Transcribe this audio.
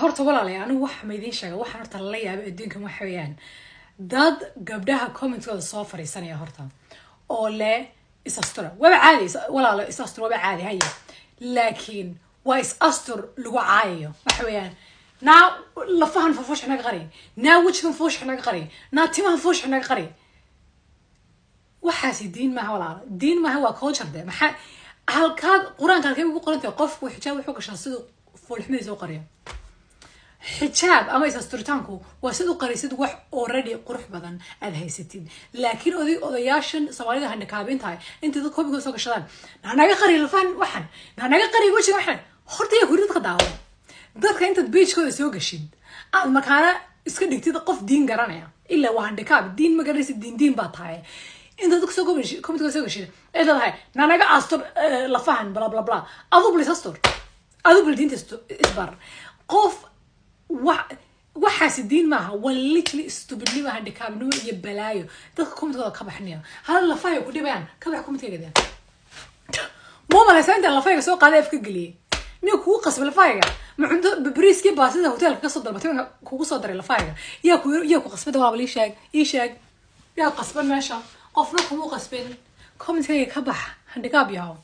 Horta walaalay, anigu waxa ma idiin sheega, waxaan horta lala yaabay adduunkan waxa weeyaan dad gabdhaha commentkooda soo fariisanaya horta oo le "is astura". Waba caadi walaalo, is astur waba caadi haya, laakiin waa is astur lagu caayayo. Waxa weeyaan, naa lafahan foosha naga qari, naa wejigan foosha naga qari, naa timahan foosha naga qari. Waxaasi diin maaha walaalo, diin maaha, waa culture de. Maxaa halkaad Qur-aanka halkay ugu qoran tahay qofku xijaab wuxuu gashaa siduu foolxumadiisa u qariyo? Xijaab ama is asturitaanku waa sid u qarisid wax already qurux badan aad haysatid. Laakiin oday odayaashan Soomaalida handhakaabin tahay intay dad koobigooda soo gashadaan, "Naga qari lafaan waxan, naga qari wejiga waxan." Horta yaa kuri dadka daawo? Dadka intaad pagekooda soo gashid aad markaana iska dhigtid qof diin garanaya, ilaa waa handhakaab, diin ma garanaysid, diin diin baa tahay. Intaad dadka soo commentkooda soo gashid ay leedahay "nanaga astur lafahan", bla bla bla. Adu bal is astur, adu bal diinta isbar. Qof wa waxaasi diin maaha, waa literally stupidnimo, handikaabnimo iyo balaayo. Dadka commentkooda ka baxniya hal lafahay ku dhibayaan, ka bax commentkayga. Dee ma malaysaa intaan lafayga soo qaaday afka geliyey? Miya kugu qasbay lafahayga? Ma cunto bariiskii baasida hotelka kasoo dalbatay kugu soo daray lafahayga? Yaa ku qasbada? Waaba ii sheeg, ii sheeg, yaa qasban meesha? Qofna kuma qasbin. Commentkayga ka bax, handikaab yahow.